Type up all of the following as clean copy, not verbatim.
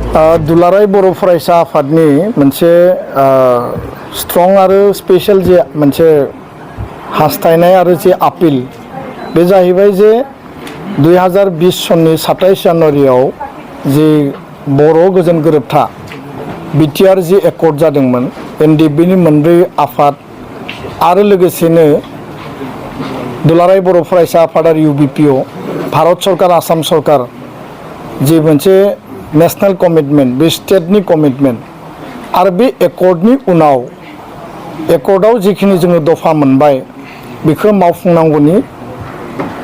दुलाराय बर' फरायसा आफादनि मोनसे स्ट्रं आरो स्पेशल जे मोनसे हास्थायनाय आरो जे आपिल बे जाहैबाय जे 2020 सननि 27 जानुवारियाव जे बर' गोजोन गोरोबथा बिटिआर जि एकर्ड जादोंमोन एनडिएफबिनि मोनब्रै आफाद आरो लोगोसेनो दुलाराय बर' फरायसा आफाद आरो इउबिपिअ भारत सरकार आसाम सरकार जे मोनसे नेशनल कमिटमेंट बे स्टेटनि कमिटमेंट आरो बे एकर्डनि उनाव एकर्डआव जिखिनि जोङो दफा मोनबाय बेखौ मावफुंनांगौनि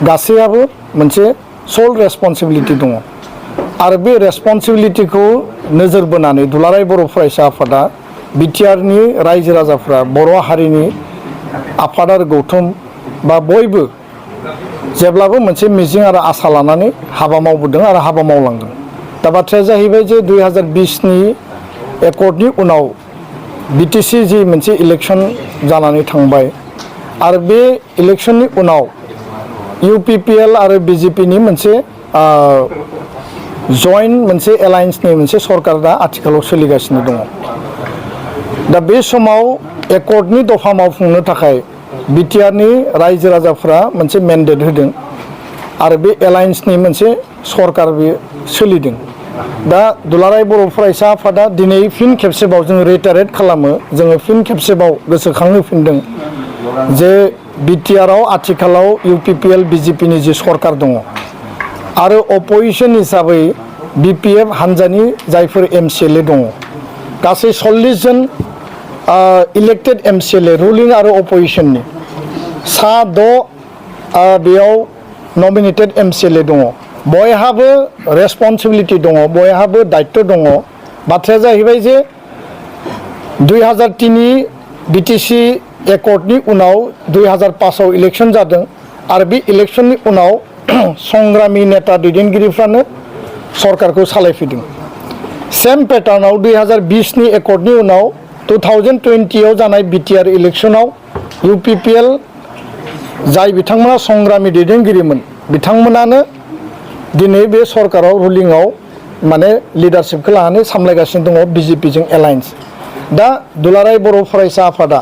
गासैयाबो मोनसे सल रेसपन्सिबिलिटि दङ आरो बे रेसपन्सिबिलिटिखौ नोजोर बोनानै दुलाराय बर' फरायसा आफादा बिटिआरनि रायजो राजाफ्रा बर' हारिनि आफाद आरो गौथुम बा बयबो जेब्लाबो मोनसे मिजिं आरो आसा लानानै हाबा मावबोदों आरो हाबा मावलांगोन। दा बाथ्राया जाहैबाय जे 2020नि एकर्डनि उनाव बिटिसि जि मोनसे इलेक्शन जानानै थांबाय आरो बे इलेक्शननि उनाव इउपिपिएल आरो बिजेपिनि मोनसे जइन्ट मोनसे एलायन्सनि मोनसे सरकार दा आथिखालाव सोलिगासिनो दङ। दा बे समाव एकर्डनि दफा मावफुंनो थाखाय बिटिआरनि रायजो राजाफ्रा मोनसे मेन्डेट होदों आरो बे एलायन्सनि मोनसे सरकार बे सोलिदों। दा दुलाराय बर' फरायसा आफादा दिनै फिन खेबसेबाव जोङो रिटारेट खालामो जोङो फिन खेबसेबाव गोसोखांहोफिनदों जे बिटिआरआव आथिखालाव इउपिपिएल बिजेपिनि जि सरकार दङ आरो अपोजिशन हिसाबै बिपिएफ हान्जानि जायफोर एमसिएलए दङ गासै 40 जन इलेक्टेड एमसिएलए रुलिं आरो अपोजिशननि सा 6 बेयाव नमिनेटेड एमसिएलए दङ बयहाबो रेसपन्सिबिलिटि दङ बयहाबो दायित्व दङ। बाथ्राया जाहैबाय जे 2003नि बिटिसि एकर्डनि उनाव 2005आव इलेक्शन जादों आरो बे इलेक्शननि उनाव संग्रामि नेता दैदेनगिरिफ्रानो सरकारखौ सालायफैदों। सेम पेटार्नाव 2020नि एकर्डनि उनाव 2020आव जानाय बिटिआर इलेक्शनाव इउपिपिएल जाय बिथांमोना संग्रामि दैदेनगिरिमोन बिथांमोनानो दिनै बे सरकाराव रुलिंआव माने लिडारशिपखौ लानानै सामलायगासिनो दङ बिजेपिजों एलायन्स। दा दुलाराय बर' फरायसा आफादा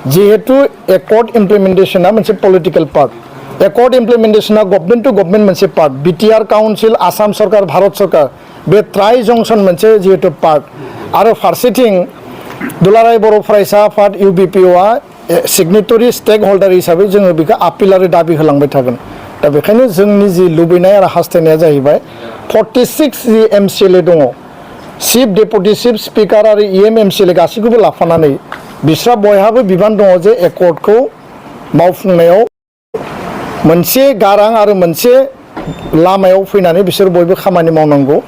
जिहेतु एकर्ड इमप्लिमेन्टेशना मोनसे पलिटिकेल पार्ट एकर्ड इमप्लिमेन्टेशना गभर्नमेन्ट टु गभर्नमेन्ट मोनसे पार्ट बिटिआर काउन्सिल आसाम सरकार भारत सरकार बे ट्राइ जंसन मोनसे जिहेतु पार्ट आरो फारसेथिं दुलाराय बर' फरायसा आफाद इउबिपिअआ सिगनेटरि स्टेक हल्डार हिसाबै जोङो बेखौ आपिल आरो दाबि होलांबाय थागोन। दा बेखायनो जोंनि जि लुबैनाय आरो हास्थायनाया जाहैबाय 46 जि एमसिएलए दङ चिफ डेपुटि चिफ स्पिकार आरो इएम एमसिएलए गासैखौबो लाफानानै बिस्रा बयहाबो बिबान दङ जे एकर्डखौ मावफुंनायाव मोनसे गारां आरो मोनसे लामायाव फैनानै बिसोर बयबो खामानि मावनांगौ।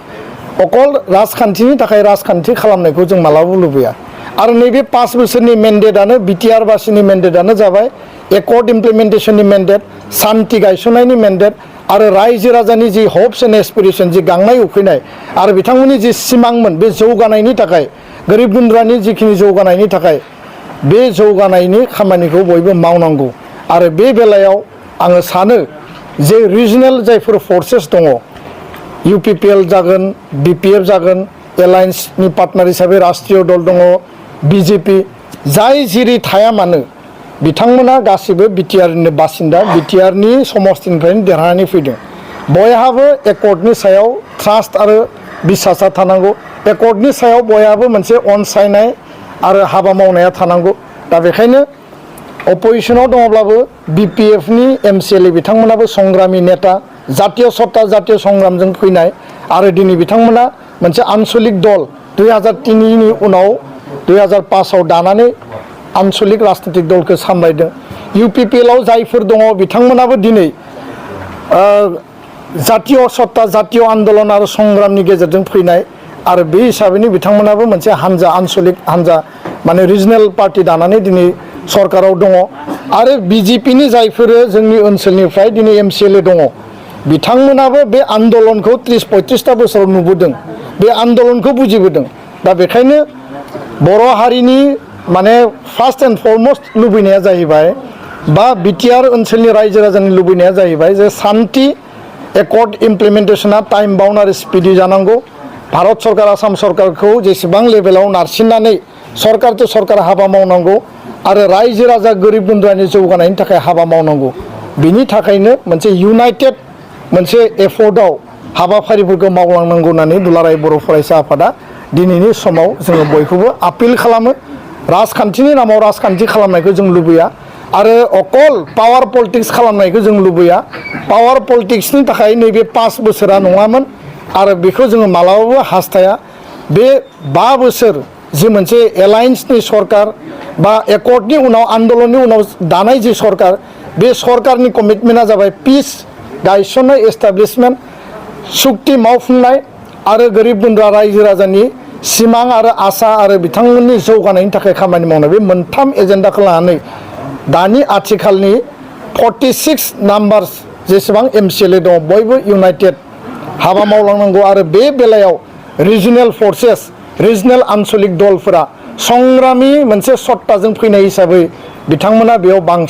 अकल राजखान्थिनि थाखाय राजखान्थि खालामनायखौ जों मालाबाबो लुबैया आरो नैबे 5 बोसोरनि मेन्डेटआनो बिटिआर बासिनि मेन्डेटआनो जाबाय एकर्ड इमप्लिमेन्टेशननि मेन्डेट सान्थि गायसननायनि मेन्डेट आरो रायजो राजानि जि हप्स एन्ड एसपिरेसन जि गांनाय उखैनाय आरो बिथांमोननि जि सिमांमोन बे जौगानायनि थाखाय गोरिब गुन्द्रानि जिखिनि जौगानायनि थाखाय बे जौगानायनि खामानिखौ बयबो मावनांगौ। आरो बे बेलायाव आङो सानो जे रिजनेल जायफोर फर्सेस दङ इउपिपिएल जागोन बिपिएफ जागोन एलायन्सनि पार्टनार हिसाबै राष्ट्रीय दल दङ बिजेपि जाय जेरै थाया मानो बिथांमोना गासिबो बिटिआरनि बासिन्दा बिटिआरनि समस्तिनिफ्रायनो देरहानानै फैदों। बयहाबो एकर्डनि सायाव ट्रास्ट आरो बिसासा थानांगौ एकर्डनि सायाव बयहाबो मोनसे अनसायनाय आरो हाबा मावनाया थानांगौ। दा बेखायनो अपोजिशनाव दङब्लाबो बिपिएफनि एमसिएलए बिथांमोनाबो संग्रामि नेता जातीय सत्ता जातीय संग्रामजों फैनाय आरो दिनै बिथांमोना मोनसे आन्चलिक दल 2003नि उनाव 2005आव दानानै आन्चलिक राजनीतिक दलखौ सामलायदों। इउपिपिएलआव जायफोर दङ बिथांमोनाबो दिनै जातीय सत्ता जातीय आन्दलन आरो संग्रामनि गेजेरजों फैनाय आरो बे हिसाबैनो बिथांमोनाबो मोनसे हान्जा आन्चलिक हान्जा माने रिजनेल पार्टि दानानै दिनै सरकाराव दङ आरो बिजेपिनि जायफोरो जोंनि ओनसोलनिफ्राय दिनै एमसिएलए दङ बिथांमोनाबो बे आन्दलनखौ 30-35टा बोसोराव नुबोदों बे आन्दलनखौ बुजिबोदों। दा बेखायनो बर' हारिनि माने फार्स्ट एन्ड फरमस्ट लुबैनाया जाहैबाय बा बिटिआर ओनसोलनि रायजो राजानि लुबैनाया जाहैबाय जे सान्थि एकर्ड इमप्लिमेन्टेशना टाइम बाउन्ड आरो स्पिडि जानांगौ। भारत सरकार आसाम सरकारखौ जेसेबां लेभेलाव नारसिननानै सरकार तो सरकार हाबा मावनांगौ आरो रायजो राजा गोरिब गुन्द्रानि जौगानायनि थाखाय हाबा मावनांगौ बिनि थाखायनो मोनसे इउनाइटेड मोनसे एफर्टआव हाबाफारिफोरखौ मावलांनांगौ होननानै दुलाराय बर' फरायसा आफादा दिनैनि समाव जोङो बयखौबो आपिल खालामो राजखान्थिनि नामाव राजखान्थि खालामनायखौ जों लुबैया आरो अकल पावार पलिटिक्स खालामनायखौ जों लुबैया पावार पलिटिक्सनि थाखाय नैबे 5 बोसोरा नङामोन आरो बेखौ जोङो मालाबाबो हास्थाया बे 5 बोसोर जि मोनसे एलायन्सनि सरकार बा एकर्डनि उनाव आन्दोलननि उनाव दानाय जि सरकार बे सरकारनि कमिटमेन्टआ जाबाय पिस गायसननाय एस्टाब्लिशमेन्ट सुक्ति मावफुंनाय आरो गोरिब गुन्द्रा रायजो राजानि सिमां आरो आसा आरो बिथांमोननि जौगानायनि थाखाय खामानि मावनाय बे मोनथाम एजेन्डाखौ लानानै दानि आथिखालनि 46 नाम्बार्स जेसेबां MCLA दङ बयबो इउनाइटेड हाबा मावलांनांगौ आरो बे बेलायाव रिजनेल फर्सेस रिजनेल आनसलिक दलफोरा संग्रामि मोनसे सत्ताजों फैनाय हिसाबै बिथांमोना बेयाव बांसिन